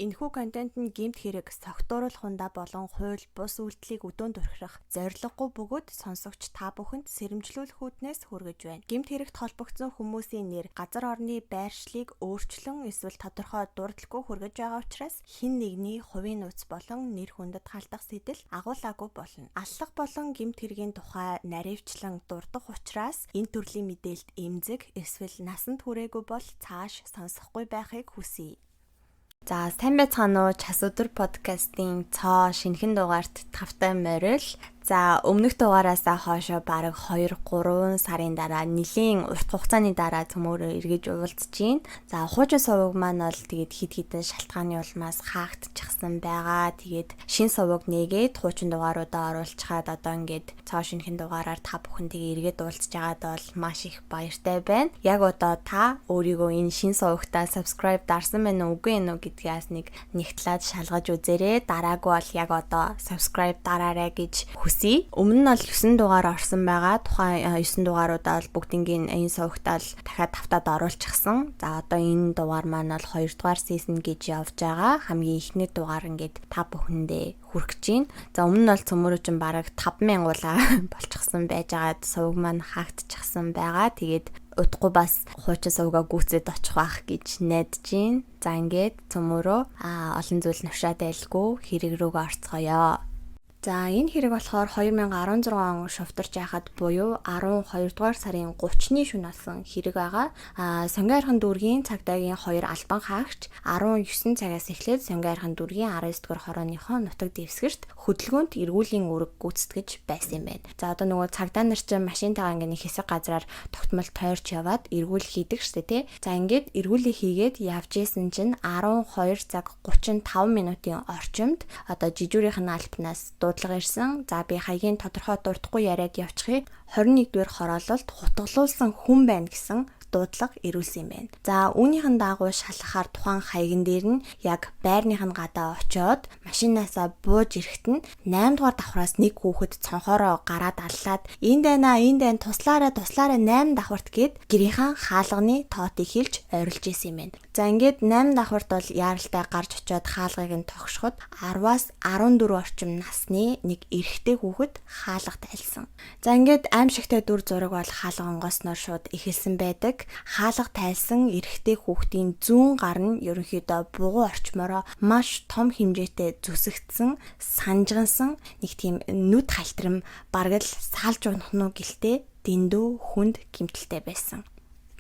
Энэхүү контент нь гэмт хэрэг, согтууруулах хундаа болон хууль бус үйлдэлийг өдөөн дурхирах зорилгогүй бөгөөд сонсогч та бүхэнд сэрэмжлүүлэх үүднээс хүргэж байна. Гэмт хэрэгт холбогдсон хүмүүсийн нэр, газар орны байршлыг өөрчлөн эсвэл тодорхой дурдалгүй хүргэж байгаа учраас хэн нэгний хувийн нууц болон нэр хүндэд халдах сэтэл агуулаагүй болно. Аллах болон гэмт хэргийн тухай наривчлан дурдах учраас энэ төрлийн мэдээлэлд эмзэг эсвэл насанд хүрээгүй бол цааш сонсохгүй байхыг хүсье. За, сайн байцгаана уу? Час өдөр подкастын цоо шинэхэн дугаарт тавтай морил. За, өмнөх дугаараасаа хойшоо бараг 2 3 сарын дараа, нэлийн урт хугацааны дараа цөмөөрөө эргэж уулзж байна. За, хуучин суваг маань бол тэгээд хэд хэдэн шалтгааны улмаас хаагдчихсан байгаа. Тэгээд шин суваг нээгээд, хуучин дугааруудаа оруулчихад одоо ингээд цоо шинэхэн дугаараар та бүхэнтэйгээ эргээд уулзж байгаад бол маш их баяртай байна. Яг одоо та өөрийгөө энэ шин сувагтаа subscribe дарсан байна уу, үгүй ээ гэдгээс нэг нэгтлаад шалгаж үзээрэй. Дараагүй бол яг одоо subscribe дараарай гэж хүсье. Өмнө нь бол 9 дугаар орсон байгаа. Тухайн 9 дугааруудаа бол бүгднийг энэ сувагтаа л дахиад тавтаад оруулчихсан. За, одоо энэ дугаар маань бол 2 дугаар season гэж явж байгаа. Хамгийн эхний дугаар ингээд та бүхэндээ хүрэх гэж байна. За, өмнө нь бол цөмөрөө чинь бараг 5000 улаа болчихсон байж байгаад суваг маань хаагдчихсан байгаа. Тэгээд удахгүй бас хуучин сувгаа гүйцээд очих байх гэж найдаж байна. За, ингээд цөмөрөө олон зүйл нушаад айлгүй хэрэг рүүгээ орцгоё. За, энэ хэрэг болохоор 2016 он шувтарч байхад буюу 12 дугаар сарын 30-ны шөнө болсон хэрэг байгаа. Сонгон архан дүүргийн цагдаагийн хоёр албан хаагч 19 цагаас эхлээд Сонгон архан дүүргийн 19 дугаар хорооныхоо нутаг дэвсгэрт хөдөлгөөнт эргүүлийн үүрэг гүйцэтгэж байсан юм байна. За, одоо нөгөө цагдаа нар чинь машинтайгаа ингээ нэг хэсэг газраар тогтмол тойрч яваад эргүүл хийдэг штэ, тий. За, ингээд эргүүлээ хийгээд явж исэн чинь 12 цаг 35 минутын орчимд одоо жижүүрийнх нь албанаас дуудлага ирсэн. За, би хаягийн тодорхой дурдахгүй яриад явчихъя. 21-р хороололд хутгалуулсан хүн байна гэсэн дуудлага ирүүлсэн юм байна. За, үүнийхэн дагуу шалгахаар тухайн хаяган дээр нь яг байрных нь гадаа очиод машинаасаа бууж ирэхэд нь 8 дугаар давхраас нэг хүүхэд цонхоороо гараад аллаад "Энд байна, энд байна, туслаарай, туслаарай, 8 давхарт" гээд гэрийнхаа хаалганы тоотыг хэлж ойрлж исэн юм байна. За, ингээд 8 давхарт бол яаралтай гарч очиод хаалгыг нь тогшоход 10-аас 14 орчим насны нэг эрэгтэй хүүхэд хаалга тайлсан. За, ингээд аимшигтай дүр зураг бол хаалга онгоосноор шууд эхэлсэн байдаг. Хаалга тайлсан эрэгтэй хүүхдийн зүүн гар нь ерөнхийдөө бугуй орчмороо маш том хэмжээтэй зүсэгдсэн, санжгансан, нэг тийм нүд халтрам бараг л салж унах нь гэлтэй дэндүү хүнд гэмтэлтэй байсан.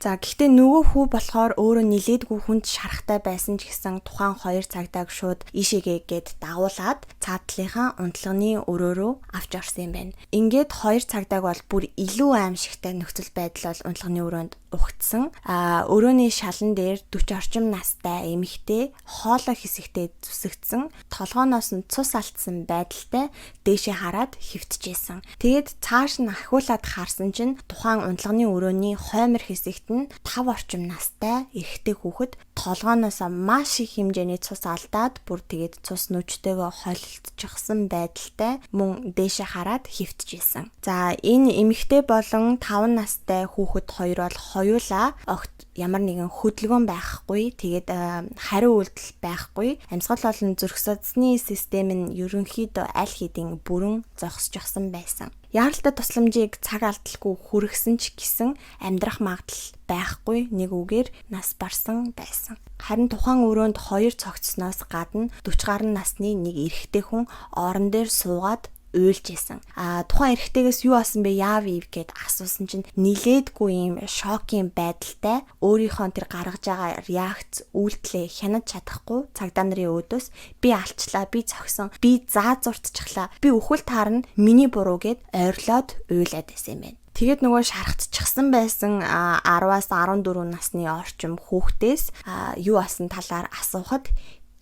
За, гэхдээ нөгөө хүү болохоор өөрөө нилээдгүй хүнд шарахтай байсан ч гэсэн тухайн хоёр цагдааг шууд ийшээгээ гээд дагуулад цаатлынхаа унтлагын өрөө рүү авч орсон юм байна. Ингээд хоёр цагдааг бол бүр илүү аимшигтай нөхцөл байдал бол унтлагын өрөөнд угтсан. Өрөөний шалан дээр 40 орчим настай эмэгтэй хоолой хэсэгтээ зүсэгдсэн, толгооноос нь цус алдсан байдалтай дээшээ хараад хэвтжижсэн. Тэгээд цааш нь ахиулаад харсан чинь тухайн унтлагын өрөөний хоймор хэсэгт нь 5 орчим настай эрэгтэй хүүхэд толгооноос маш их хэмжээний цус алдаад, бүр тэгээд цус нүжтэйгээ холилдчихсан байдалтай мөн дээшээ хараад хэвтжижсэн. За, энэ эмэгтэй болон 5 настай хүүхэд хоёр бол хоёулаа огт ямар нэгэн хөдөлгөөн байхгүй, тэгээд хариу үйлдэл байхгүй, амьсгал болон зүрх судасны систем нь ерөнхийдөө аль хэдийн бүрэн зогсчихсон байсан. Яаралтай тусламжийг цаг алдалгүй хүргэсэн ч гэсэн амьдрах магадлал байхгүй, нэг үгээр нас барсан байсан. Харин тухайн өрөөнд хоёр цогцсноос гадна 40 гаруй насны нэг эрэгтэй хүн орон дээр суугаад уйлж исэн. Тухайн эрэгтэйгээс юу асан бэ, яав ив гэд асуусан чинь нилээдгүй юм шокийн байдалтай, өөрийнхөө тэр гаргаж байгаа реакц үйлдэлээ хянаж чадахгүй цагдаа нарын өөдөөс "Би алчлаа, би цогсон, би заазуртчихлаа, би үхэл таарна, миний буруу" гэд ойрлоод уйлаад байсан юм байна. Тэгээд нөгөө шархтчихсан байсан 10-аас 14 насны орчим хүүхдээс юу асан талаар асуухад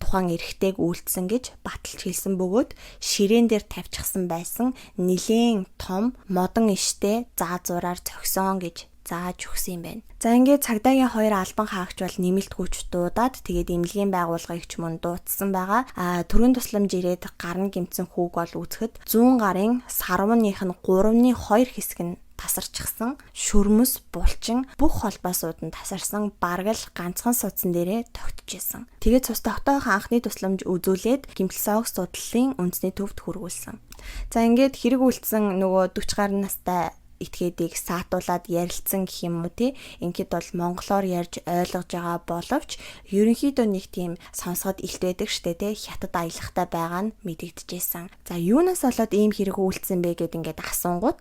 тухайн эрэгтэйг үйлдсэн гэж баталж хэлсэн бөгөөд ширээн дээр тавьчихсан байсан нилээн том модон иштэй заазуураар цогсон гэж зааж өгсөн юм байна. За, ингээд цагдаагийн хоёр албан хаагч бол нэмэлт хүч дуудаад, тэгээд эмнэлгийн байгууллагыг ч мөн дуудсан байгаа. Төрийн тусламж ирээд гар нь гэмтсэн хүүг бол үзэхэд зүүн гарын сарвууных нь 3-ны 2 хэсэг нь тасарчихсан. Шүрмэс, булчин бүх холбоосууд нь тасарсан. Бараг л ганцхан судсан дээрээ тогтчихсон. Тэгээд цус тогтоох анхны тусламж үзүүлээд гэмтэл согс судлалын үндэсний төвд хүргүүлсэн. За ингээд хэрэг үлдсэн нөгөө 40 гаруй настай этгээдийг саатуулаад ярилцсан гэх юм уу тий. Ингээд бол монголоор ярьж ойлгож байгаа боловч ерөнхийдөө нэг тийм сонсоход илт байдаг штэ тий. Хятад аялахтай байгаа нь мэдэгдэжсэн. За юунаас болоод ийм хэрэг үйлдсэн бэ гэд ингээд асуунгууд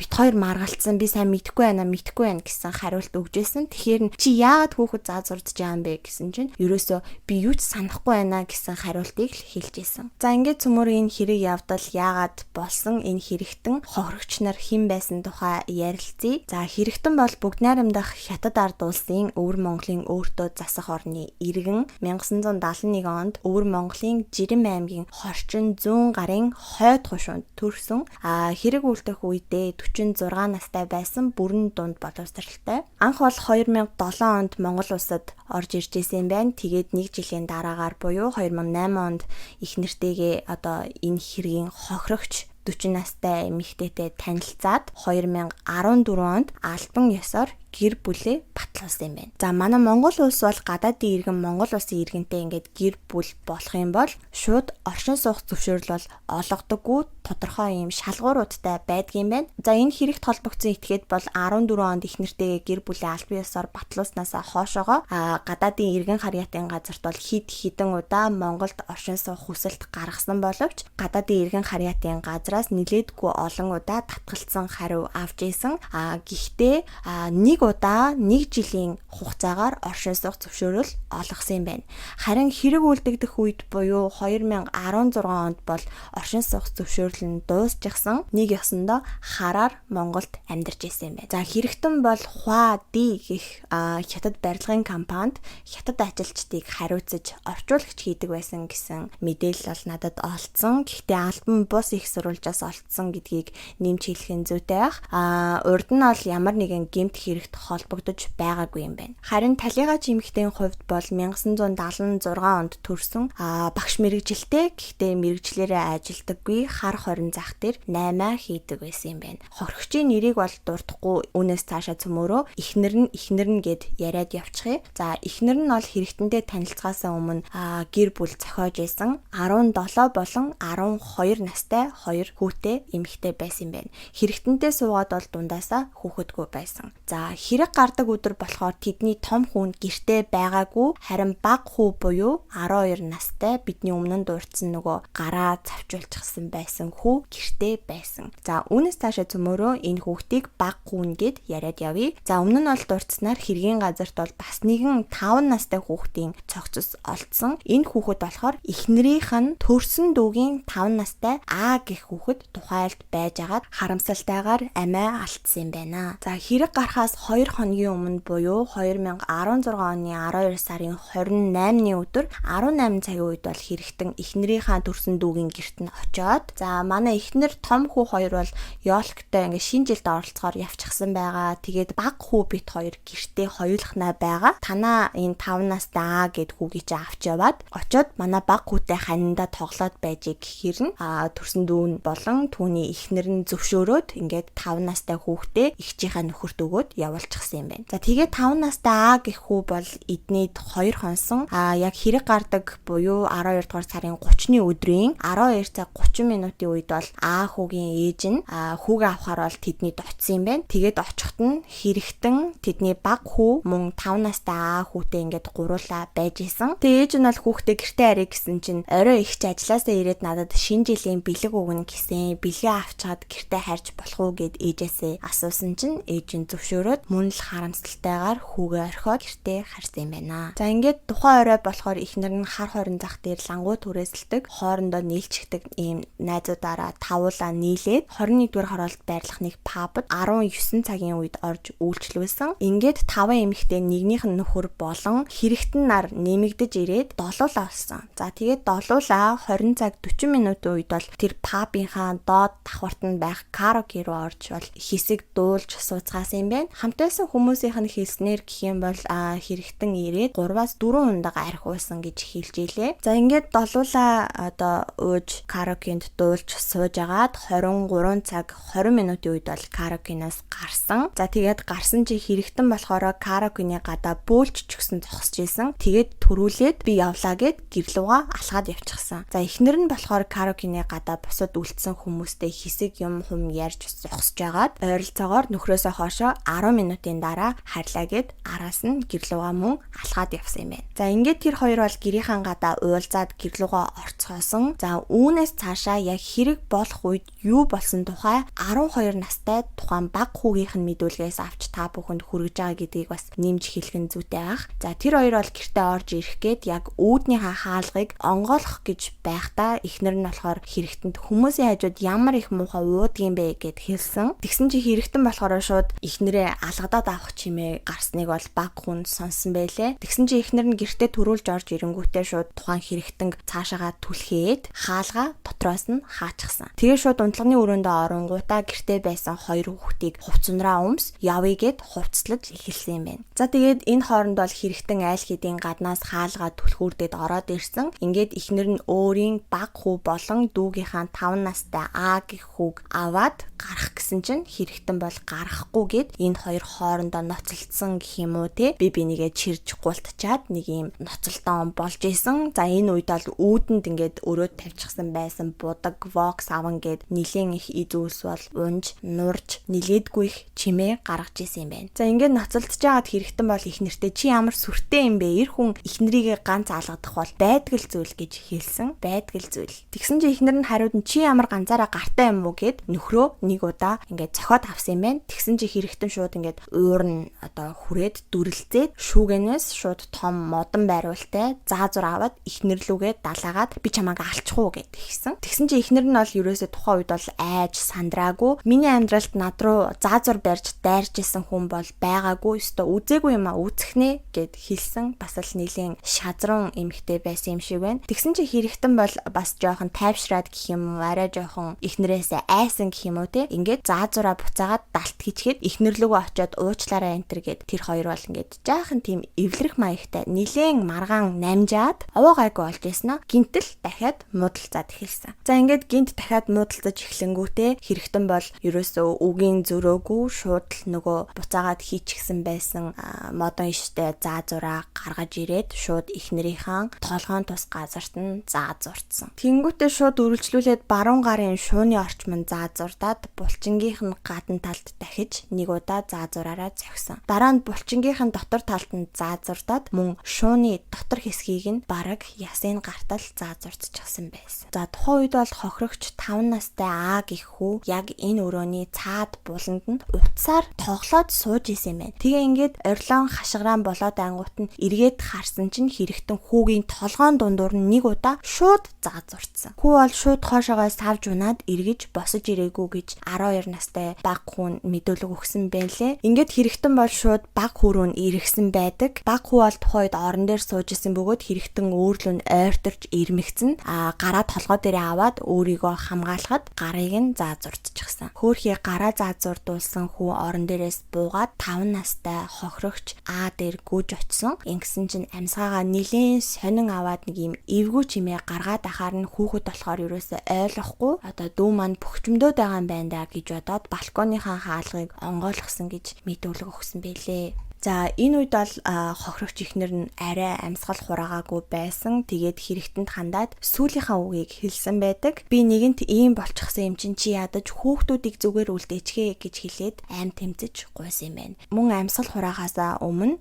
бит хоёр маргалцсан, би сайн мэдэхгүй байна гэсэн хариулт өгчээсэн. Тэгэхээр чи яагаад хүүхэд заа зурдж байгаа юм бэ гэсэн чинь ерөөсөө би юу ч санахгүй байна гэсэн хариултыг л хэлжсэн. За ингээд цөмөр энэ хэрэг явдал яагаад болсон, энэ хэрэгтэн хохирогч нар хэн байсан тухай ярилцъя. За хэрэгтэн бол бүгд найрамдах Хятад ард улсын Өвөр Монголын өөртөө засах орны иргэн 1971 онд Өвөр Монголын Жирэн аймгийн Хорчин зүүн гарын хойд хушуунд төрсөн. Хэрэг үлдэх үедээ 46 настай байсан, бүрэн дунд боловсралтай. Анх бол 2007 онд Монгол улсад орж ирж исэн юм байна. Тэгээд нэг жилийн дараагаар буюу 2008 онд их нэртэйгээ одоо энэ хэргийн хохирогч 40 настай эмэгтэйтэй танилцаад 2014 онд албан ёсоор гэр бүлээ батлуулсан юм байна. За манай Монгол улс бол гадаадын иргэн Монгол улсын иргэнтэй ингээд гэр бүл болох юм бол шууд оршин суух зөвшөөрөл бол олгодоггүй, тодорхой юм шалгууруудтай байдгийн байна. За энэ хэрэгт холбогдсон этгээд бол 14 онд их нэртэйгээ гэр бүлээ албан ёсоор батлуулснаасаа хоошоогоо гадаадын иргэн харьяатын газарт бол хэд хэдэн удаа Монголд оршин суух хүсэлт гаргасан боловч гадаадын иргэн харьяатын газраас нилээдгүй олон удаа татгалцсан хариу авч исэн. Гэхдээ нэг удаа нэг жилийн хугацаагаар оршин суух зөвшөөрөл олгосон юм байна. Харин хэрэг үлдэгдэх үед буюу 2016 онд бол оршин суух зөвшөөрөл нь дуусчихсан. Нэг ёсондоо хараар Монголд амьдарч исэн юм байна. За хэрэгтэн бол Хуа Ди гэх хятад барилгын компанид хятад ажилчдыг хариуцаж орчуулагч хийдэг байсан гэсэн мэдээлэл бол надад олцсон. Гэхдээ албан бус их сурвалжаас олцсон гэдгийг нэмж хэлэх нь зүйтэй байх. Урд нь бол ямар нэгэн гэмт хэрэгт холбогдож байгаагүй юм байна. Харин Талигач эмэгтэйн хувьд бол 1976 онд төрсөн, багш мэрэгжилтэй, гэхдээ мэрэгчлэрээ ажилдаггүй, хар хорин зах дээр 8 хийдэг байсан юм байна. Хохирогчийн нэрийг бол дурдахгүй, үүнээс цаашаа цөмөрөө эхнэр нь гэд яриад явчихъя. За эхнэр нь бол хэрэгтэнтэй танилцгаасаа өмнө гэр бүл зохиож исэн, 17 болон 12 настай хоёр хүүтэй эмэгтэй байсан юм байна. Хэрэгтэнтэй суугаад бол дундаасаа хүүхэдгүй байсан. За хэрэг гардаг өдөр болохоор тэдний том хүн гэртээ байгаагүй, харин бага хүү буюу 12 настай бидний өмнө нь дурдсан нөгөө гараа завчуулчихсан байсан хүү гэртээ байсан. За үүнээс цаашаа цөмөрөө энэ хүүхдийг бага хүүн гэд яриад явъя. За өмнө нь бол дурдсанаар хэргийн газарт бол бас нэгэн 5 настай хүүхдийн цогцос олдсон. Энэ хүүхэд болохоор эхнэрийнх нь төрсөн дүүгийн 5 настай А гэх хүүхэд тухайлд байжгаад харамсалтайгаар амиа алдсан юм байна. За хэрэг гарахаас 2 хоногийн өмнө буюу 2016 оны 12 сарын 28-ны өдөр 18 цагийн үед бол хэрэгтэн эхнэрийнхаа төрсөн дүүгийн гэрт нь очиод, за манай эхнэр том хүү хоёр бол ёлктой ингээ шинэ жилд оролцохоор явчихсан байгаа. Тэгээд баг хүү бит хоёр гэртээ хоёулахнаа байгаа. Танаа энэ 5 настай А гэд хүүгийг чи авч яваад очиод манай баг хүүтэй ханинда тоглоод байж гэхээр нь төрсөн дүү нь болон түүний эхнэр нь зөвшөөрөөд ингээд 5 настай хүүхдээ эгчийнхээ нөхөрт өгөөд явуулчихсан юм байна. За тэгээд 5 настай А гэх хүү бол эднийд 2 хонсон. Яг хэрэг гардаг буюу 12 дугаар сарын 30-ны өдрийн 12 цаг 30 минутын үед бол А хүүгийн ээж нь хүүгээ авахар бол тэднийд очсон юм байна. Тэгээд очиход нь хэрэгтэн тэдний баг хүү мөн 5 настай А хүүтэй ингээд гуруулаа байж исэн. Тэгээд ээж нь бол хүүхдээ гэртээ харъя гэсэн чинь орой их ч ажилласаа ирээд надад шинэ жилийн бэлэг өгнө гэсэн. Бэлгээ авчаад гэртээ харж болох уу гэд ээжээсээ асуусан чинь ээж нь зөвшөөрөөд мөн л харамсалтайгаар хүүгээ орхиод гэртээ харсан юм байна. За ингээд тухайн орой болохоор эхнэр нь хар хорин зах дээр лангуу түрээсэлдэг, хоорондоо нийлчихдэг ийм найзуудаараа тавуулаа нийлээд 21-р хороолт байрлах нэг пабд 19 цагийн үед орж үйлчлүүлсэн. Ингээд 5 эмэгтэй нэгнийх нь нөхөр болон хэрэгтэн нар нэмэгдэж ирээд долуулаа олсон. За тэгээд долуулаа 20 цаг 40 минутын үед бол тэр пабынхаа доод давхарт нь байх караоке руу орж бол хэсэг дуулж сууцгаасан юм байна. Хамт Урд байсан хүмүүсийнх нь хэлснээр гэх юм бол хэрэгтэн ирээд 3-аас 4 ундаг арх уусан гэж хэлж илээ. За ингээд долуулаа одоо ууж караокенд дуулж сууж агаад 23 цаг 20 минутын үед бол караокенаас гарсан. За тэгээд гарсан чи хэрэгтэн болохоор караокены гадаа бөөлж ч гэсэн зогсож исэн. Тэгээд төрүүлээд би явлаа гэд гэрлүүгээ алхаад явчихсан. За эхнэр нь болохоор караокены гадаа бусад үлдсэн хүмүүстэй хэсэг юм хум ярьж зогсож агаад ойролцоогоор нөхрөөсөө хоошоо 10 минутын дараа харлаа гэд араас нь гэрлүүгээ мөн алхаад явсан юм байна. За ингээд тэр хоёр бол гэрийнхэн гадаа уулзаад гэрлүүгээ орцгоосон. За үүнээс цаашаа яг хэрэг болох үед юу болсон тухай 12 настай тухайн баг хүүгийнх нь мэдүүлгээс авч та бүхэнд хүргэж байгаа гэдгийг бас нэмж хэлэх нь зүйтэй байх. За тэр хоёр бол гэртээ орж ирэх гээд яг үүднийхээ хаалгыг онгойлгох гэж байхдаа эхнэр нь болохоор хэрэгтэнд хүмүүсийн хажууд ямар их муухай уудгийн бэ гэд хэлсэн. Тэгсэн чи хэрэгтэн болохоор шууд эхнэрээ алгадаад авах чимээ гарсныг бол баг хүн сонсон байлээ. Тэгсэн чи эхнэр нь гэртээ төрүүлж орж ирэнгүүтээ шууд тухайн хэрэгтэнг цаашаага түлхээд хаалга дотроос нь хаачихсан. Тэгээ шууд унтлагын өрөөндөө оронгуудаа гэртээ байсан хоёр хүүхдийг хувцсанраа өмс явъя гэд хувцлаж эхэлсэн юм байна. За тэгээд энэ хооронд бол хэрэгтэн айл хэдийн гаднаас хаалга түлхүүрдээд ороод ирсэн. Ингээд эхнэр нь өөрийн баг хүү болон дүүгийнхаа 5 настай А гэх хүүг аваад гарах гэсэн чинь хэрэгтэн бол гарахгүй гэд энэ хоёр хоорондоо ноцолдсон гэх юм уу те би бинийгээ чирж гултчаад нэг юм ноцолдоон болж исэн. За энэ үед бол үүдэнд ингээд өрөөд тавьчихсан байсан будаг, вокс аван гэд нилийн их зүйлс бол унж, нурж, нилээдгүй их чимээ гаргаж исэн юм байна. За ингээд ноцолдож байгаад хэрэгтэн бол их нэртэй чи ямар сүртэй юм бэ? Эр хүн эхнэрийгээ ганц алгадах бол байдаг л зүйл гэж хэлсэн. Байдаг л зүйл. Тэгсэн чи эхнэр нь хариуд нь чи ямар ганцаараа гартай юм уу гэд нөхрөө нэг удаа ингээд цохиод авсан юм байна. Тэгсэн чи хэрэгтэн шууд ингээд уур нь одоо хүрээд дүрэлзээд шүүгэнээс шууд том модон байруултай заазур аваад эхнэр лүүгээ далаагаад би чамайг алчих уу гэд хэлсэн. Тэгсэн чи эхнэр нь бол ерөөсөө тухайн үед бол айж сандраагүй. Миний амьдралд над руу заазур барьж дайрч исэн хүн бол байгаагүй. Өстө үзээгүй юм а үүсэх нэ гэд хэлсэн. Бас л нэлийн шазрун эмэгтэй байсан юм шиг байна. Тэгсэн чи хэрэгтэн бол бас жоохон тайвшраад гэх юм уу арай жоохон эхнэрээсээ айсан гэх юм уу те. Ингээд заазураа буцаагаад далт хийчихэд эхнэр лүүгээ очиод уучлаарай энтер гэд тэр хоёр бол ингээд жаахан тийм эвлэрэх маягтай нилээн маргаан намжаад овоо гайгүй болж яснаа гинтэл дахиад муудалцаад эхэлсэн. За ингээд гинт дахиад муудалцаж эхлэнгүүтээ хэрэгтэн бол ерөөсөө үгийн зөрөөгүй шууд л нөгөө буцаагаад хийчихсэн байсан модон иштэй заазураа гаргаж ирээд шууд эхнэрийнхээ толгойн тус газарт нь заазурдсан. Тэнгүүтээ шууд үргэлжлүүлээд баруун гарын шууны орчмон заазурдаад булчингийнх нь гадна талд дахиж нэг удаа заазураараа зохисон. Дараа нь булчингийнх нь дотор талд нь заазурдаад мөн шууны дотор хэсгийг нь бараг ясын гартал заазурдчихсан байсан. За тухайн үед бол хохирогч 5 настай А гэх хүү яг энэ өрөөний цаад буланд нь утсаар тоглоод сууж исэн юм байна. Тэгээ ингээд орилон хашгираан болоод ангуут нь эргээд харсан чинь хэрэгтэн хүүгийн толгоон дундуур нь нэг удаа шууд заазурдсан. Хүү бол шууд хоошоогоо савж унаад эргэж босож ирээгүй гэж 12 настай баг хүн мэдүүлэг өгсөн байлээ. Ингээд хэрэгтэн бол шууд баг хүү рүү нь эргэсэн байдаг. Баг хүү бол тухайн үед орон дээр сууж исэн бөгөөд хэрэгтэн өөрлөө нь ойрторч ирмэгцэн а гараа толгой дээрээ аваад өөрийгөө хамгаалахад гарыг нь заазурдчихсан. Хөөхий гараа заазурдуулсан хүү орон дээрээс буугаад 5 настай хохирогч А дээр гүйж очсон. Ингэсэн чинь амьсгаагаа нилээн сонин аваад нэг юм эвгүй чимээ гаргаад ахаар нь хүүхэд болохоор ерөөсөө ойлгохгүй одоо дүү маань бөхчмдөөд байгаа юм байна да гэж бодоод балконыхаа хаалгыг онгойлгосон гэж мэдүүлэг өгсөн байлээ. За энэ үед бол хохирогч ихнэр нь арай амьсгал хураагаагүй байсан. Тэгээд хэрэгтэнд хандаад сүүлийнхаа үгийг хэлсэн байдаг. Би нэгэнт ийм болчихсон юм чинь чи ядаж хүүхдүүдийг зүгээр үлдээчихээ гэж хэлээд аим тэмцэж гуйсан юм байна. Мөн амьсгал хураахаасаа өмнө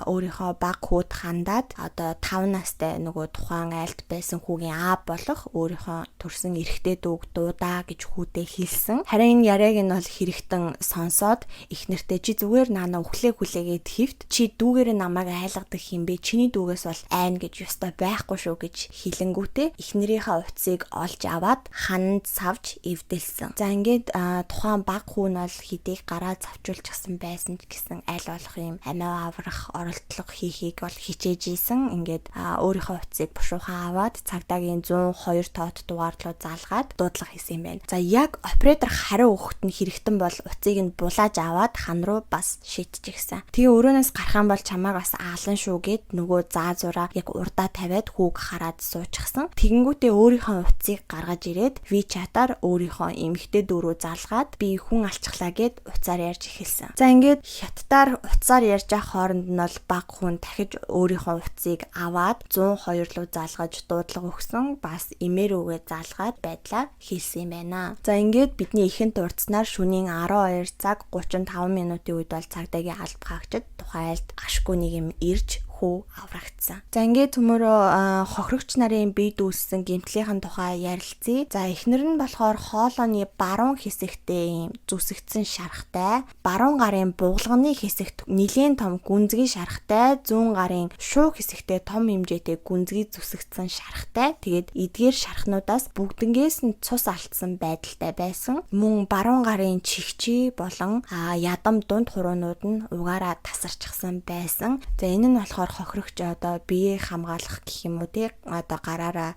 өөрийнхөө баг хүүд хандаад одоо 5 настай нөгөө тухайн айлд байсан хүүгийн аав болох өөрийнхөө төрсэн эрэгтэй дүүг дуудаа гэж хүүдээ хэлсэн. Харин энэ яриаг нь бол хэрэгтэн сонсоод ихнэртээ чи зүгээр наана үхлээ хүлээгээ гэд хэвт чи дүүгээрээ намайг айлгадаг юм бэ? Чиний дүүгээс бол айн гэж ёстой байхгүй шүү гэж хэлэнгүүтээ эхнэрийнхээ утсыг олж аваад хананд савж эвдэлсэн. За ингээд тухайн баг хүү нь бол хэдийг гараа завчуулчихсан байсан ч гэсэн аль болох юм амиа аврах оролдлого хийхийг бол хичээж исэн. Ингээд өөрийнхөө утсыг бушуухан аваад цагдаагийн 102 тоот дугаар руу залгаад дуудлага хийсэн юм байна. За яг оператор хариу өгөхт нь хэрэгтэн бол утсыг нь булааж аваад хан руу бас шидчихсэн. Тэгээ өрөөнөөс гарах юм бол чамааг бас аалан шүү гэд нөгөө заа зураа яг урдаа тавиад хүүг хараад суучихсан. Тэгэнгүүтээ өөрийнхөө утсыг гаргаж ирээд WeChat-аар өөрийнхөө эмэгтэй дүү рүү залгаад би хүн алчглаа гэд утсаар ярьж эхэлсэн. За ингээд хятадаар утсаар ярьж байгаа хооронд нь бол баг хүн дахиж өөрийнхөө утсыг аваад 102 руу залгаж дуудлага өгсөн. Бас имээр үгээ залгаад байдлаа хийсэн юм байна. За ингээд бидний ихэнд дурдсанаар шөнийн 12 цаг 35 минутын үед бол цагдаагийн алба хаагчид тухайн айлд ашгүй нэг юм ирж хүү аврагдсан. За ингээд төмөрөө хохирогч нарын бие дүүссэн гэмтлийнхэн тухай ярилцъя. За эхнэр нь болохоор хоолойны баруун хэсэгтээ ийм зүсэгдсэн шархтай, баруун гарын бугалганы хэсэгт нэлээн том гүнзгий шархтай, зүүн гарын шуу хэсэгтээ том хэмжээтэй гүнзгий зүсэгдсэн шархтай. Тэгээд эдгээр шархнуудаас бүгднгээс нь цус алдсан байдалтай байсан. Мөн баруун гарын чихчи болон ядам дунд хуруунууд нь угаараа тасарчихсан байсан. За энэ нь болохоор хохирогч одоо бие хамгаалах гэх юм уу те одоо гараараа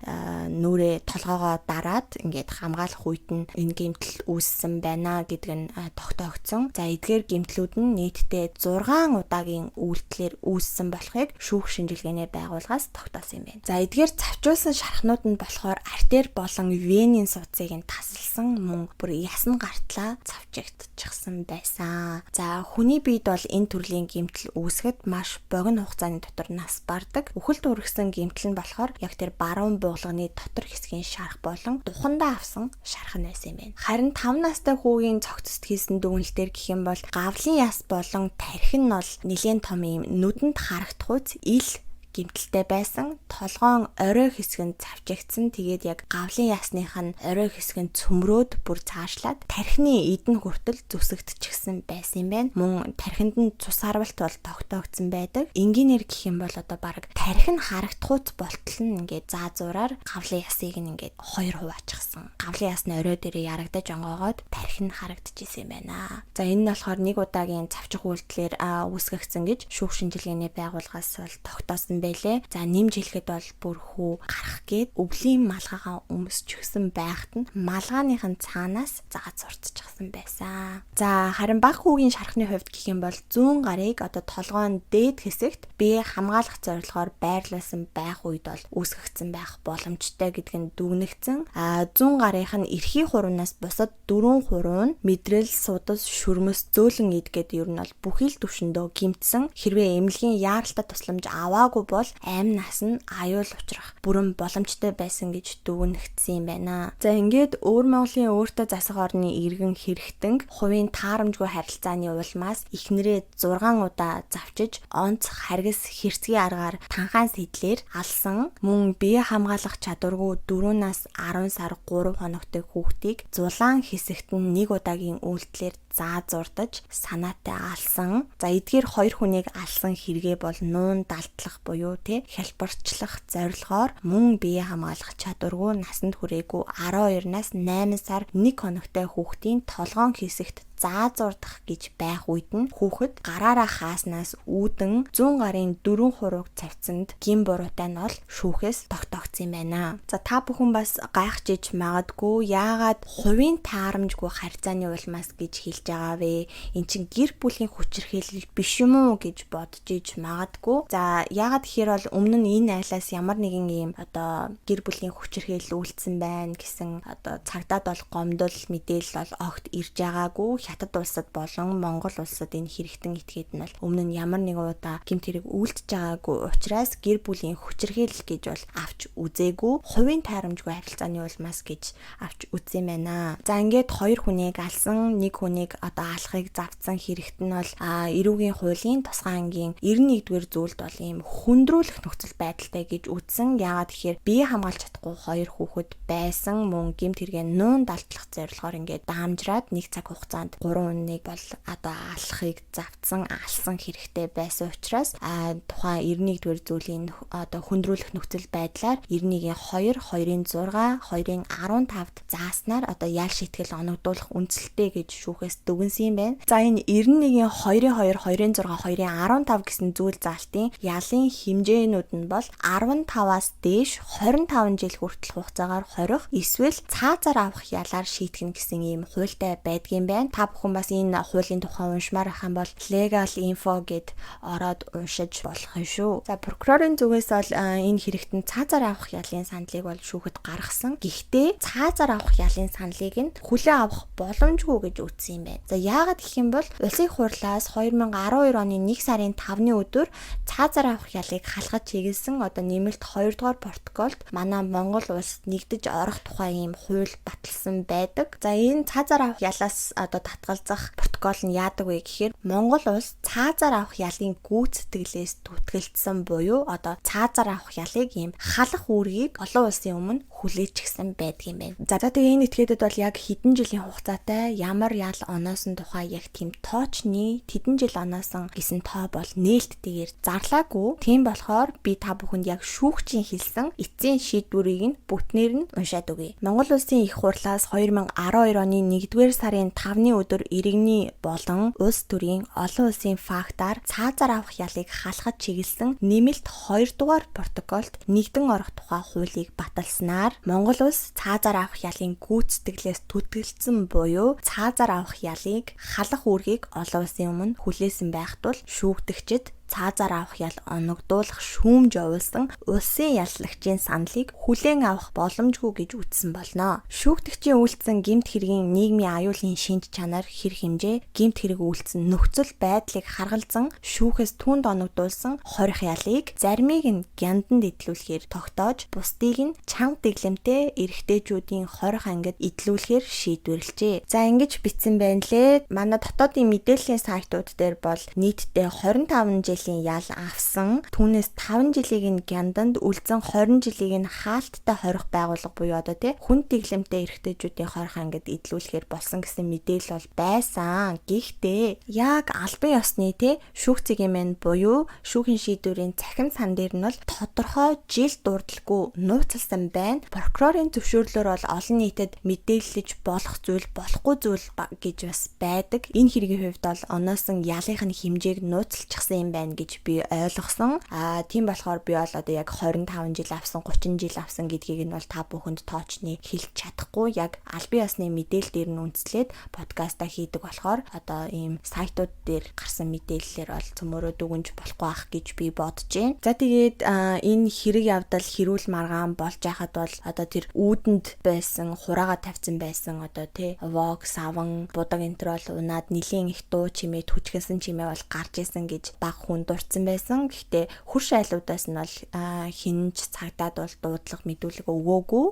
нүрээ толгоогоо дараад ингээд хамгаалах үед нь энэ гэмтэл үүссэн байна гэдг нь тогтоогдсон. За эдгээр гэмтлүүд нь нийтдээ 6 удаагийн үйлдэлээр үүссэн болохыг шүүх шинжилгээний байгууллагаас тогтоосон юм байна. За эдгээр завчуулсан шархнууд нь болохоор артер болон венийн судсыг нь тасалсан мөн бүр ясн гартлаа цавчигдчихсан байсан. За хүний биед бол энэ төрлийн гэмтэл үүсгэхэд маш богино хугацааны дотор нас бардаг. Үхэлд хүргэсэн гэмтэл нь болохоор яг тэр баруун буулганы дотор хэсгийн шарх болон духандаа авсан шарх нь байсан юм байна. Харин 5 настай хүүгийн цогцост хийсэн дүгнэлтээр гэх юм бол гавлын яс болон тархи нь бол нэлээн том юм нүдэнд харагдахуйц ил гэмтэлтэй байсан. Толгоон орой хэсэг нь цавчигдсан. Тэгээд яг гавлын ясных нь орой хэсэг нь цөмрөөд бүр цаашлаад тархины эдэн хүртэл зүсэгдчихсэн байсан юм байна. Мөн тархинд нь цус харуулт бол тогтоогдсон байдаг. Энгийнээр гэх юм бол одоо баг тархи нь харагдахуйц болтол нь ингээд заа зураар гавлын ясыг нь ингээд хоёр хуваачихсан. Гавлын яс нь орой дээрээ ярагдаж онгоогоод тархи нь харагдчихсэн юм байна. За энэ нь болохоор нэг удаагийн цавчих үйлдэлээр үүсгэгдсэн гэж шүүх шинжилгээний байгууллагаас бол тогтоосон байлээ. За нэмж хэлэхэд бол бүр хүү гарах гээд өвлийн малгайгаа өмсчихсэн байхад нь малгааных нь цаанаас заа зурцчихсан байсан. За харин баг хүүгийн шархны хувьд гэх юм бол зүүн гарыг одоо толгойн дээд хэсэгт бие хамгаалах зорилгоор байрлуулсан байх үед бол үүсгэгдсэн байх боломжтой гэдг нь дүгнэгдсэн. А зүүн гарынх нь эрхий хуруунаас бусад дөрвөн хуруун мэдрэл, судас, шүрмэс, зөөлөн эд гэдэг ер нь бол бүхий л төвшөндөө гэмтсэн. Хэрвээ эмнэлгийн яаралтай тусламж аваагүй бол амь нас нь аюул учрах бүрэн боломжтой байсан гэж дүгнэгдсэн юм байна. За ингээд өвөр Монголын өөртөө засах орны иргэн хэрэгтэн хувийн таарамжгүй харилцааны улмаас эхнэрээ 6 удаа завчиж онц харгас хэрцгий аргаар танхаан сэдлэр алсан, мөн бие хамгаалах чадваргүй 4-аас 10 сар 3 хоногтой хүүхдийг зулаан хэсэгт нь нэг удаагийн үйлдэлээр заа зурдаж санаатай алсан. За эдгээр хоёр хүнийг алсан хэрэгээ бол нуун далдлах буюу тэ хялбарчлах зорилгоор мөн бие хамгаалах чадваргүй насанд хүрээгүй 12-наас 8 сар 1 хоногтой хүүхдийн толгоон хэсэгт заа зурдах гэж байх үед нь хүүхэд гараараа хааснаас үүдэн зүүн гарын дөрвөн хурууг цавцсанд гин буруутай нь бол шүүхээс тогтоогдсон юм байна. За та бүхэн бас гайхаж иж магадгүй яагаад хувийн таарамжгүй харьцааны улмаас гэж хэлж байгаа вэ? Эн чин гэр бүлийн хүчирхийлэл биш юм уу гэж бодож иж магадгүй. За яагаад гэхээр бол өмнө нь энэ айлаас ямар нэгэн ийм одоо гэр бүлийн хүчирхийлэл үйлдсэн байна гэсэн одоо цагдаад бол гомдол мэдээлэл бол огт ирж байгаагүй. Хятад улсад болон Монгол улсад энэ хэрэгтэн этгээд нь бол өмнө нь ямар нэгэн удаа гэмт хэрэг үйлдэж байгаагүй учраас гэр бүлийн хүчирхийлэл гэж бол авч үзээгүй, хувийн таарамжгүй харилцааны улмаас гэж авч үзсэн байна. За ингээд хоёр хүнийг алсан, нэг хүнийг одоо алахыг завдсан хэрэгт нь бол эрүүгийн хуулийн тусгай ангийн 91-р зүйлд бол ийм хүндрүүлэх нөхцөл байдалтай гэж үзсэн. Яагаад гэхээр бие хамгаалж чадахгүй хоёр хүүхэд байсан, мөн гэмт хэрэгээ нуун далдлах зорилгоор ингээд даамжраад нэг цаг хугацаанд тэгээд 3 үннийг бол одоо алахыг завцсан, алсан хэрэгтэй байсан учраас тухайн 91-р зүйлийн одоо хүндрүүлэх нөхцөл байдлаар 91-ийн 2, 2-ын 6, 2-ын 15-д зааснаар одоо ял шийтгэл оногдуулах үндсэлтэй гэж шүүхээс дүгнсэн юм байна. За энэ 91-ийн 2-ын 2, 2-ын 6, 2-ын 15 гэсэн зүйл заалтын ялын хэмжээнүүд нь бол 15-аас дээш 25 жил хүртэл хугацаагаар хорих эсвэл цаазаар авах ялаар шийтгэн гэсэн ийм хуультай байдгийн байна. Та бүхэн бас энэ хуулийн тухай уншмаар байх юм бол Legal Info гэд ороод уншиж болох юм шүү. За прокурорын зүгээс бол энэ хэрэгтэн цаазаар авах ялын саналыг бол шүүхэд гаргасан. Гэхдээ цаазаар авах ялын саналыг нь хүлээн авах боломжгүй гэж үзсэн юм байна. За яагаад гэх юм бол улсын хурлаас 2012 оны 1 сарын 5-ны өдөр цаазаар авах ялыг халахад чиглэсэн одоо нэмэлт 2 дугаар протоколд манай Монгол улс нэгдэж орох тухай ийм хууль баталсан байдаг. За энэ цаазаар авах ялаас одоо татгалзах протокол нь яадаг вэ гэхээр Монгол улс цаазаар авах ялын гүйцэтгэлээс түтгэлдсэн буюу одоо цаазаар авах ялыг ийм халах үүргийг олон улсын өмнө хүлээчихсэн байдаг юм байна. За тэгээ энэ этгээдэд бол яг хэдэн жилийн хугацаатай ямар ял оноосон тухай яг тийм тоочны тэдэн жил оноосон гэсэн тоо бол нээлттэйгээр зарлаагүй. Тийм болохоор би та бүхэнд яг шүүгчийн хэлсэн эцсийн шийдвэрийг нь бүтнээр нь уншаад өгье. Монгол улсын их хурлаас 2012 оны 1-р сарын 5-ны өдөр иргэний болон улс төрийн олон улсын фактаар цаазаар авах ялыг халахад чиглэсэн нэмэлт 2 дугаар протоколд нэгдэн орох тухай хуулийг баталснаар Монгол улс цаазаар авах ялын гүйцэтгэлээс түтгэлдсэн буюу цаазаар авах ялыг халах үүргийг олон улсын өмнө хүлээсэн байх тул шүүгдэгчид цаазаар авах ял оногдуулах шүүмж явуулсан улсын яллагчийн саналыг хүлээн авах боломжгүй гэж үзсэн болно. Шүүгдэгчийн үйлдсэн гэмт хэргийн нийгмийн аюулын шинж чанар, хэр хэмжээ, гэмт хэрэг үйлдсэн нөхцөл байдлыг харгалзан шүүхээс түүнд оногдуулсан хорих ялыг заримыг нь гянданд идлүүлэхээр тогтоож, бусдыг нь чанга дэглэмтэй эрэгтэйчүүдийн хорих ангид идлүүлэхээр шийдвэрлэжээ. За ингэж бичсэн байна лээ. Манай дотоодын мэдээллийн сайтууд дээр бол нийтдээ 25 жилийн ял авсан. Түүнээс 5 жилийг нь гянданд, үлдсэн 20 жилийг нь хаалттай хорих байгууллага буюу одоо тий хүн дэглэмтэй эрэгтэйчүүдийн хорих ангид идлүүлэхээр болсон гэсэн мэдээлэл бол байсан. Гэхдээ яг албан ёсны тий шүүх цэгийн мэн буюу шүүхийн шийдвэрийн цахим сан дээр нь бол тодорхой жил дурдалгүй нууцлсан байна. Прокурорын зөвшөөрлөөр бол олон нийтэд мэдээллэж болох зүйл, болохгүй зүйл гэж бас байдаг. Энэ хэргийн хувьд бол оноосон ялынх нь хэмжээг нууцлчихсан юм байна гэж би ойлгосон. Тийм болохоор би бол одоо яг 25 жил авсан, 30 жил авсан гэдгийг нь бол та бүхэнд тоочны хэлж чадахгүй. Яг албан ёсны мэдээлэл дээр нь үндэслээд подкаста хийдэг болохоор одоо ийм сайтууд дээр гарсан мэдээллээр бол цөмөрөө дүгнж болохгүй ах гэж би бодож байна. За тэгээд энэ хэрэг явдал хэрүүл маргаан болж байхад бол одоо тэр үүдэнд байсан, хураага тавьсан байсан одоо тий вог, саван, будаг энэ төр бол унаад нэлийн их дуу чимээ, түжгэлсэн чимээ бол гарч исэн гэж баг хүн дурдсан байсан. Гэхдээ хөрш айлуудаас нь бол хинж цагдаад бол дуудлага мэдүүлэг өгөөгүй.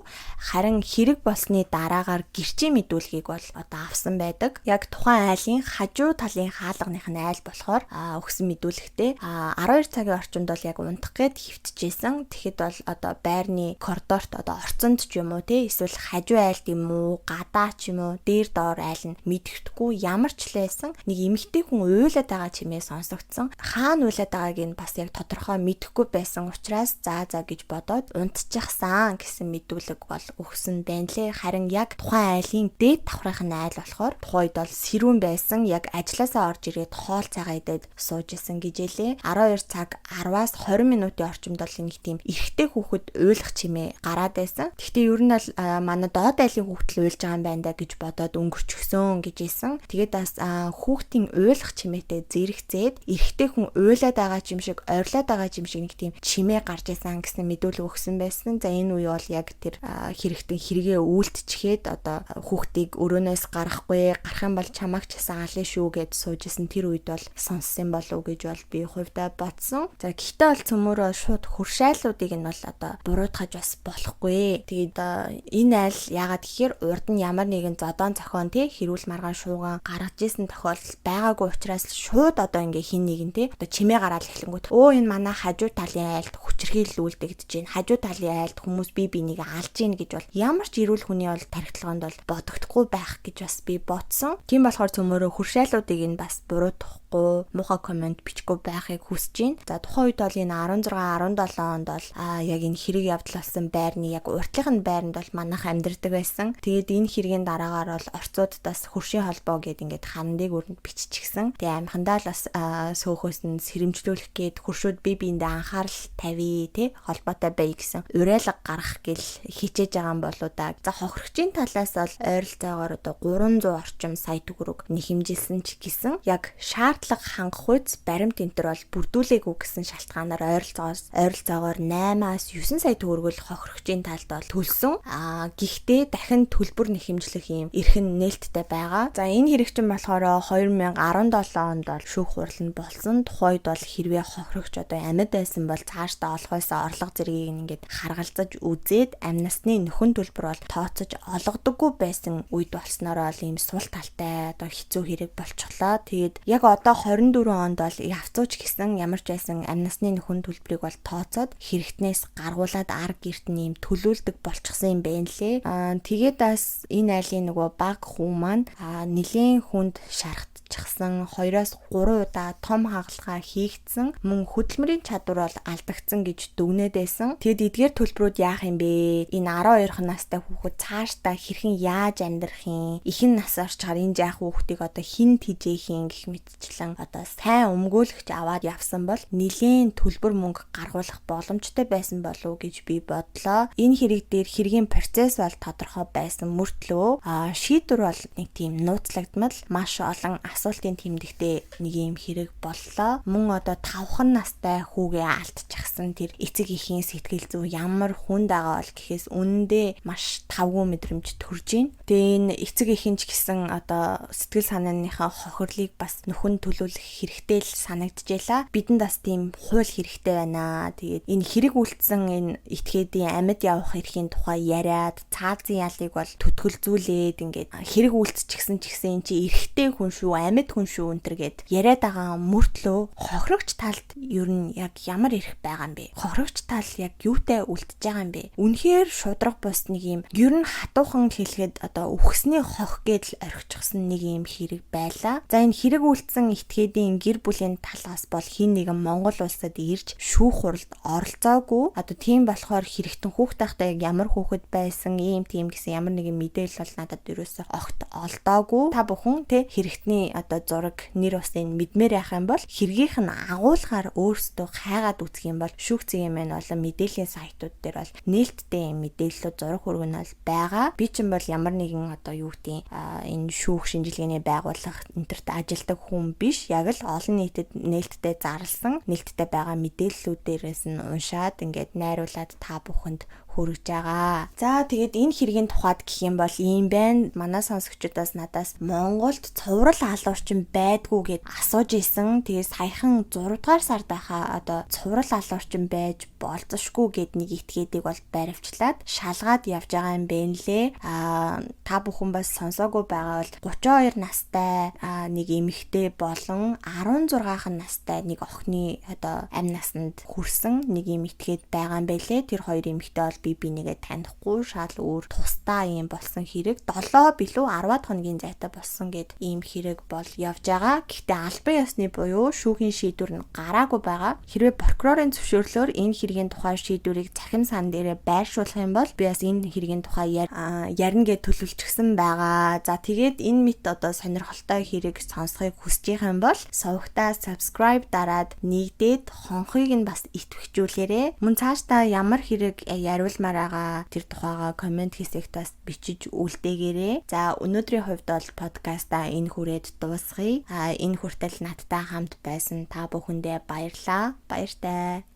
Харин хэрэг болсны дараагаар гэрчийн мэдүүлгийг бол одоо авсан байдаг. Яг тухайн айлын хажуу талын хаалганых нь айл болохоор өгсөн мэдүүлэгтээ 12 цагийн орчимд бол яг унтах гээд хөвтөжсэн. Тэгэхэд бол одоо байрны коридорт одоо орцонд ч юм уу те эсвэл хажуу айлд юм уу, гадаа ч юм уу, дээр доор айл нь мэддэхгүй ямар ч л байсан нэг эмэгтэй хүн уйлаад байгаа чимээ сонсогдсон. Хаана уйлаад байгааг нь бас яг тодорхой мэдэхгүй байсан учраас за за гэж бодоод унтчихсан гэсэн мэдүүлэг бол өгсөн байна лээ. Харин яг тухайн айлын дээд давхрынх нь айл болохоор тухайд бол сэрүүн байсан. Яг ажилласаа орж ирээд хоол цагаа идээд сууж исэн гэж хэлээ. 12 цаг 10-аас 20 минутын орчимд бол нэг тийм эрэгтэй хүүхэд уйлах чимээ гараад байсан. Гэхдээ ер нь бол манай доод айлын хүүхэд л уйлж байгаа юм байна да гэж бодоод өнгөрчихсөн гэж хэлсэн. Тэгээд бас хүүхдийн уйлах чимээтэй зэрэгцээд эрэгтэй хүн уйлаад байгаа юм шиг, орилоод байгаа юм шиг нэг тийм чимээ гарч исэн гэсэн мэдүүлэг өгсөн байсан. За энэ үе бол яг тэр хэрэгтэн хэрэгээ үйлдчихээд одоо хүүхдийг өрөөнөөс гаргахгүй, гарах юм бол чамайг ч гэсэн алын шүү гэд сууж исэн тэр үед бол сонссон болов уу гэж бол би хувьдаа бодсон. За гэхдээ бол цөмөрөө шууд хөршайлуудыг нь бол одоо буруутгаж бас болохгүй. Тэгээд энэ айл яагаад гэхээр урд нь ямар нэгэн зодоон зохион тий хэрүүл маргаан шууган гаргаж исэн тохиолдол байгаагүй учраас шууд одоо ингээ хин нэгэн тий одоо чимээ гараал эхлэнгүүт өө энэ манай хажуу талын айлд хүчирхийлүүлдэгдэж байна. Хажуу талын айлд хүмүүс бие биенийг алж гин гэж бол ямар ч эрүүл хүний бол тархитлагонд бол бодогдохгүй байх гэж бас би бодсон. Тийм болохоор цөмөрөө хөршээлүүдийг нь бас буруутгахгүй, муухай комент бичихгүй байхыг хүсэж байна. За тухайн үед бол энэ 16 17 онд бол яг энэ хэрэг явдал болсон байрны яг уртлынх нь байранд бол манайх амьдардаг байсан. Тэгээд энэ хэргийн дараагаар бол орцуудаас хөршийн холбоо гээд ингээд хандыг өрөнд биччихсэн. Тэгээ амхандаа л бас сөөхөөс нь сэрэмжлүүлэх гээд хөршүүд бие биендээ анхаарал тавья тий холбоотой бай гэсэн уриалга гаргах гэл хичээж байгаа юм болоо да. За хохирогчийн талаас бол ойролцоогоор одоо 300 орчим сая төгрөг нэхэмжилсэн ч гэсэн яг шаардлага хангах үйц баримт энтер бол бүрдүүлээгүй гэсэн шалтгаанаар ойролцоогоор 8-аас 9 сая төгрөгөл хохирогчийн талд бол төлсөн. Гэхдээ дахин төлбөр нэхэмжлэх юм эрхэн нээлттэй байгаа. За энэ хэрэг чинь болохоор 2017 онд бол шүүх хурал нь болсон. Тухайд бол хэрвээ хохирогч одоо амьд байсан бол цаашдаа олох байсан орлого зэргийг ингээд харгалзаж үзээд амнасны нөхөн төлбөр бол тооцож олгодоггүй байсан үед болсноороо л ийм сул талтай одоо хэцүү хэрэг болчихлоо. Тэгээд яг одоо 24 онд бол явцууч гэсэн ямар ч байсан амнасны нөхөн төлбөрийг бол тооцоод хэрэгтнээс гаргуулад арг герт нь ийм төлөөлдөг болчихсон юм байна лээ. Тэгээд бас энэ айлын нөгөө баг хүү маань нэлийн хүнд шархтчихсан 2-оос 3 удаа том хагалгаа хийгдсэн, мөн хөдөлмөрийн чадвар бол алдагдсан гэж дүгнээд байсан. Тэгэд эдгээр төлбөрүүд яах юм бэ? Энэ 12 настай хүүхэд цаашдаа хэрхэн яаж амьдрах юм? Ихэн нас орчхоор энэ жаах хүүхдийг одоо хэн тэжээх юм гэх мэтчлэн одоо сайн өмгөөлөгч аваад явсан бол нилээн төлбөр мөнгө гаргуулах боломжтой байсан болов уу гэж би бодлоо. Энэ хэрэг дээр хэргийн процесс бол тодорхой байсан мөртлөө шийдвэр бол нэг тийм нууцлагдмал маш олон асуултын тэмдэгтэй нэг юм хэрэг боллоо. Мөн одоо 5 настай хүүгээ алдчихсан тэр эцэг эхийн сэтгэл зүй ямар хүнд байгаа бол гэхээс үнэндээ маш тавгүй мэдрэмж төрж байна. Тэгээ энэ эцэг эхийн ч гэсэн одоо сэтгэл санааныхаа хохирлыг бас нөхөн төлөөлөх хэрэгтэй л санагдчихлаа. Бидэнд бас тийм хууль хэрэгтэй байна. Тэгээд энэ хэрэг үлдсэн энэ этгээдийн амьд явах эрхийн тухай яриад цаазын ялыг бол түтгэлзүүлээд ингээд хэрэг үлдчихсэн ч гэсэн эн чи эрхтэй хүн шүү, амьд хүн шүү энэ гэд яриад байгаа мөртлөө хохирогч талд ер нь яг ямар эрх байгаа юм бэ? Хохирогч тал яг юутай үлдэж байгаа юм бэ? Үнэхээр шудраг бус нэг юм ер нь хатуухан хэлэхэд одоо үхсний хох гэдэл орхичихсан нэг юм хэрэг байлаа. За энэ хэрэг үлдсэн этгээдийн гэр бүлийн талаас бол хин нэгэн Монгол улсад ирж шүүх хуралд оролцоогүй. Одоо тийм болохоор хэрэгтэн хүүхд тахтай яг ямар хүүхэд байсан, ийм тийм гэсэн ямар нэгэн мэдээлэл бол надад ерөөсөө огт олдоогүй. Та бүхэн тэ хэрэгтний одоо зураг, нэр усын мэдмээр байх юм бол хэргийнх нь агуулгаар өөрсдөө хайгаад үзэх юм бол шүүх цэгийн маань олон мэдээллийн сайтууд дээр бол нээлттэй юм мэдээллүүд зураг хөргөн бол байгаа. Би ч юм бол ямар нэгэн одоо юу гэдгийг энэ шүүх шинжилгээний байгууллага энтерт ажилдаг хүн биш. Яг л олон нийтэд нээлттэй зарласан, нээлттэй байгаа мэдээллүүдээрээс нь уншаад ингээд найруулад та бүхэнд хүргэж байгаа. За тэгээд энэ хэргийн тухайд гэх юм бол ийм байна. Манай сонсогчдоос надаас Монголд цуврал алуурчин байдгүй гэд асууж исэн. Тэгээд саяхан 6 дугаар сард байхаа одоо цуврал алуурчин байж болзошгүй гэд нэг этгээдийг бол баривчлаад шалгаад явж байгаа юм байна лээ. Та бүхэн бас сонсоогүй байгаа бол 32 настай нэг эмэгтэй болон 16 настай нэг охины одоо амь насанд хүрсэн нэг юм этгээд байгаа юм байлээ. Тэр хоёр эмэгтэй бол би бинийгээ танихгүй шал өөр тусдаа юм болсон хэрэг 7 билүү 10 хоногийн зайтай болсон гэд ийм хэрэг бол явж байгаа. Гэхдээ албан ёсны буюу шүүхийн шийдвэр нь гараагүй байгаа. Хэрвээ прокурорын зөвшөөрлөөр энэ хэргийн тухай шийдвэрийг цахим сан дээрээ байршуулах юм бол би бас энэ хэргийн тухай ярина гэд төлөвлөчихсөн байгаа. За тэгээд энэ мэт одоо сонирхолтой хэрэг сонсохыг хүсэж байгаа юм бол сувагтаа subscribe дараад нэгдээд хонхыг нь бас идэвхжүүлээрэй. Мөн цаашдаа ямар хэрэг яриулмаар байгаа тэр тухайгаа комент хэсэгт бас бичиж үлдээгээрэй. За өнөөдрийн хувьд бол подкастаа энэ хүрээд дуусгая. Энэ хүртэл надтай хамт байсан та бүхэндээ баярлалаа. Баяртай.